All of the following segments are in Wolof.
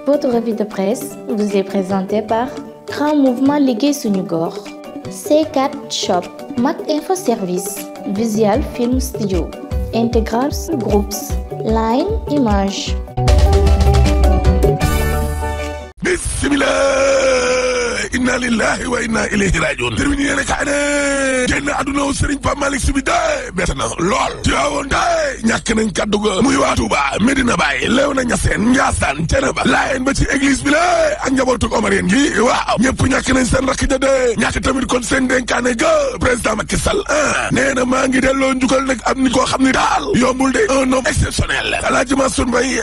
Votre revue de presse vous est présentée par Grand Mouvement Liggéey Suñu Gox, C4 Shop, Mac Info Service, Visual Film Studio, Integral Groups, Line Image. Bismillah, inna lillahi wa inna ilayhi rajiun. terminé yéene kaa ne génn àdduna Serigne Pape Malick Sy bi de bett na lool ci waawoon de ñàkk nañ kaddu ga muy waa Touba Medina Baye Léona Niassène Ndiassane Thiénaba Laayeen ba ci église bi la ak njabootu Omarien gi waaw ñëpp ñàkk nañ seen rakk ja de ñàkk tamit kon seen dénkaane ga président Macky Sall nee na maa ngi delloo njukkal nag am ni koo xam ni daal yombul de un homme exceptionnel Alaaji Mansour Mbaye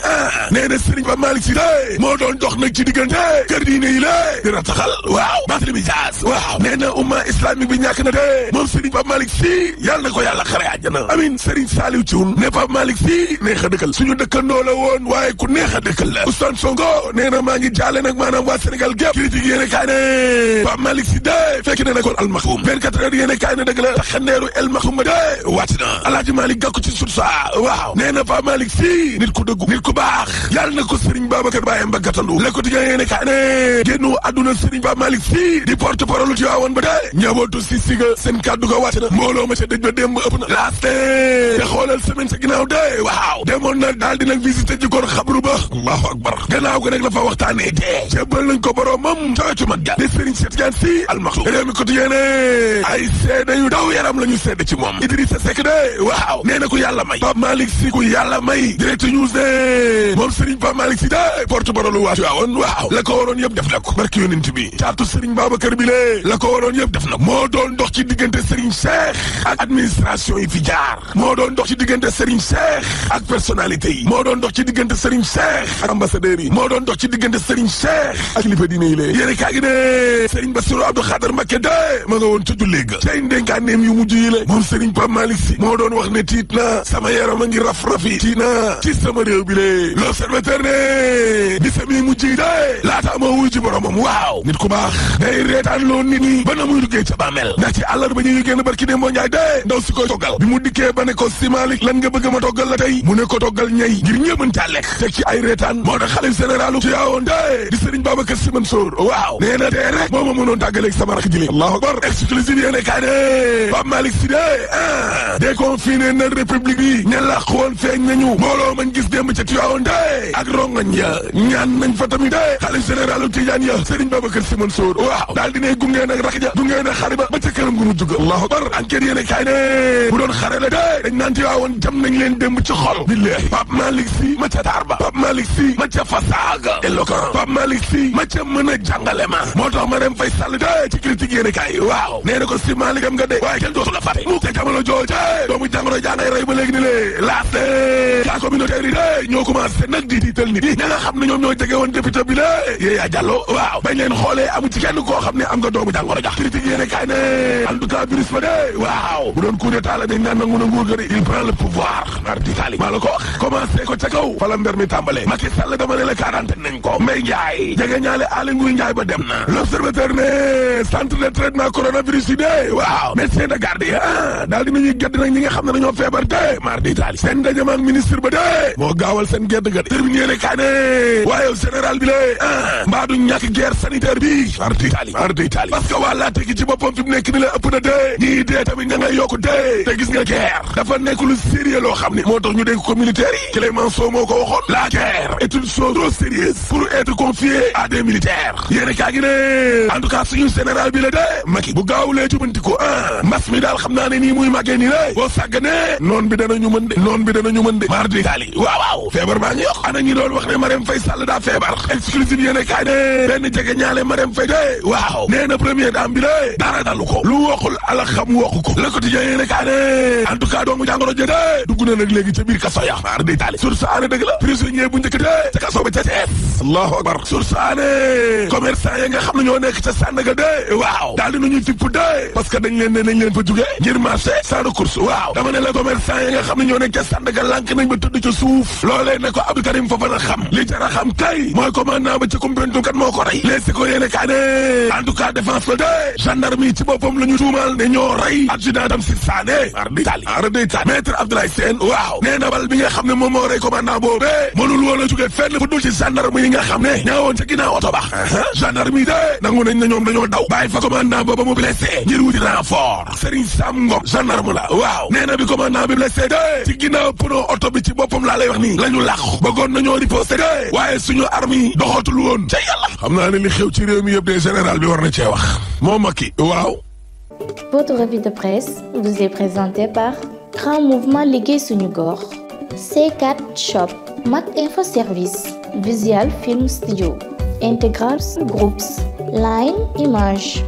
nee na Serigne Pape Malick Sy de moo doon dox nag ci diggante kër diine yi la di rataxal waaw Barthélémy Dias waaw nee na umma islamique bi ñàkk na de moom Serigne Pape Malick Sy yàlla na ko yàlla xare àjjana amin Serigne Saliou Thioune ne Pape Malick Sy neex a dëkkal suñu dëkkandoo la woon waaye ku neex a dëkkal la Ousmane Sonko nee na maa ngi jaale nag maanaam waa Sénégal gépp critique yéene kaay ne Pape Malick Sy de fekk na nekkoon Al Maktoum 24 heures yéene kaay ne dëgg la taxandeeru El Maktoum ba de wàcc na Alaaji Malick Gakou ci sursa waaw nee na Pape Malick Sy nit ku dëggu nit ku baax yàlla na ko Serigne Babacar Baye Mba gàttandu Le Quotidien yéene kaay ne génnu àdduna Serigne Pape Malick Sy di porte parole ci waawoon ba de njabootu si siga seen kàddu ko wàcc na mbooloo ma ca dëj ba démb ëpp na laaste te xoolal semaine sa ginnaaw de waaw demoon na daal di nag visité ji koor xabru ba allahu akbar gannaaw ko nag la fa waxtaanee dee jébbal nañ ko boromam cooytu mag ja di Serigne Cheikh Tidiane Sy Al Maktoum réew mi Quotidien ne ay seede yu daw yaram la ñu seede ci moom Idrissa Seck de waaw nee na ku yàlla may Pape Malick Sy ku yàlla may Direct News de moom Serigne Pape Malick Sy de porte parole waatu waawoon waaw la ko waroon yëpp def na ko barki yonent bi caatu Serigne Babacar bi lee la ko waroon yëpp def na moo doon dox ci diggante Serigne Cheikh ak administration yi fi jaar moo doon dox ci diggante Serigne Cheikh ak personnalité yi moo doon dox ci diggante Serigne Cheikh ak ambassadeurs yi moo doon dox ci diggante Serigne Cheikh ak kilifa diine yi lee yéene kaa gi ne Serigne Bassirou Abdou Khadre Mbacké de ma nga woon ca jullee ga cay ndénkaaneem yu mujj yi le moom Serigne Pape Malick Sy moo doon wax ne tiit na sama yaram a ngi raf-rafi tiit na ci sama réew bi lee L'Observateur ne di sami mujj yi de laata ma wuy ci boromam waaw nit ku baax day reetaan loo nit ñi ba na muy duggee ca bàmmeel ndax ci àllarba ñu génn barki Demba Njaay de ndaw si koy toggal bi mu dikkee ba ne ko si Malick lan nga bëgg ma toggal la tey mu ne ko toggal ñay ngir ñëpp mën caa lekk teg ci ay reetaan moo tax xalif généralu ci yaawoon de di Serigne Babacar Sy Mansour waaw nee na tey rek moo ma mënoon tàggaleeg sama rakk jili allahu akbar exclusive yéene kaay ne Pape Malick Sy de déconfiné na république bi ña làq woon feeñ nañu mbooloo mañ gis démb ca Tiwaawoon de ak rongañ ya ñaan nañ fa tamit de xalif généralu Tijaan ya Serigne Babacar Sy Mansour waaw daal dinay gungee nag rakk ja gungee nag xariba ba ca këram gu mu jug allahu akbar enquête yéene kaay ne bu doon xare la de dañ naan Tiwaawoon jam nañ leen démb ci xol billahi Pape Malick Sy ma ca taar ba Pape Malick Sy ma ca fasaaga éloquent Pape Malick Sy ma ca mën a jàngale ma moo tax Marème Faye Sall de ci critique yéene kaay waaw nee na ko si Malick am nga de waaye kenn dootu la fàtte mu te jamono jooje doomu jàngoro jàngay rey ba léegi ni lee laast la communautaire yi de ñoo commencé nag di tiital nit yi ña nga xam ne ñoom ñoo jege woon député bi la Yaya Diallo waaw bañ leen xoolee amu ci kenn koo xam ne am nga doomu jàngoro jax critique yéene kaay ne en tout cas virus ba de waaw bu doon coup d'état la dañ naan nangu na nguur ga de il prend le pouvoir mar d'Italie maa la ko wax commencé ko ca kaw fa la mbir mi tàmbalee Macky Sall dama ne la quarantaine nañ ko Mbaye Ndiaye jege ñaale Aly Ngouille Ndiaye ba dem na L'Observateur ne centre de traitement coronavirus yi de waaw médecin de garde yi daal dinañuy gedd nag ñi nga xam ne dañoo feebar de mar d'Italie seen ndaje ak ministre ba de moo gaawal seen gedd ga de terminé yéene kaay ne waaye général bi lée mbaa du ñàkk guerre sanitaire bi mar d'Italie parce que waa laate gi ci boppam fi mu nekk ni la ëpp na dee ñii dee tamit ña ngay yokku dee te gis nga guerre dafa nekk lu sérieux loo xam ne moo tax ñu dénk ko militaires yi Clémenceau moo ko waxoon la guerre est une chose trop sérieuse pour être confiée à des militaires yéene kaa gi ne en tout cas suñu général bi la dee Macky bu gaawulee jubanti ko mbas mi daal xam naa ne nii muy màggee nii la boo sàgganee noon bi danañu mën de mar d'Italie waaw feebar baa ngi yokk ana ñi doon wax ne Marème Faye Sall daa feebar exclusive yéene kaay ne benn jege ñaale Marème Faye de waaw nee na première dame bi la dara dalu ko lu waxul ala xam waxu ko Le Quotidien yéene kaay ne en tout cas doomu jàngoro jë de dugg na nag léegi ca biir kaso ya mar d'Italie source aane dëgg la prisonnier bu njëkk de ca kaso ba ca Thiès allahu akbar source aane commerçant ya nga xam ne ñoo nekk ca Sandaga de waaw daal dinañuy fipp de parce que dañ leen fa jugee ngir marché sans recours waaw dama ne la commerçant ya nga xam ne ñoo nekk ca Sandaga lànk nañ ba tëdd ca suuf loolee ne ko Abdou Karim Fofana xam li jara xam kay mooy commandant ba ca Koumpentoum kat moo ko rey les si ko yéene kaa ne en tout cas défense la de gendarme yi ci boppam la ñu tuumal ne ñoo rey adjudant Tamsir Sané ar d'Italie maître Abdoulaye Sène waaw nee na bal bi nga xam ne moom moo rey commandant boobee mënul woon a jóge fenn fu dul ci gendarme yi nga xam ne ñaawoon ca ginnaaw oto ba gendarme yi de nangu nañ na ñoom dañoo daw bàyyi fa commandant ba mu blessé ngir wuti renfort Serigne Sam Ngom gendarme la waaw nee na bi commandant bi blessé de ci ginnaaw pneu oto bi ci boppam laa lay wax nii la ñu làqu bëggoon nañoo riposté de waaye suñu arme yi doxatul woon ca yàlla xam naa ne li xew ci réew mi yëpp de général bi war na cee wax moom Macky waaw. Votre revue de presse vous est présentée par Grand Mouvement Liggéey Suñu Gox, C4 Shop, Mac Info Service, Visual Film Studio, Integral Groups, Line Image.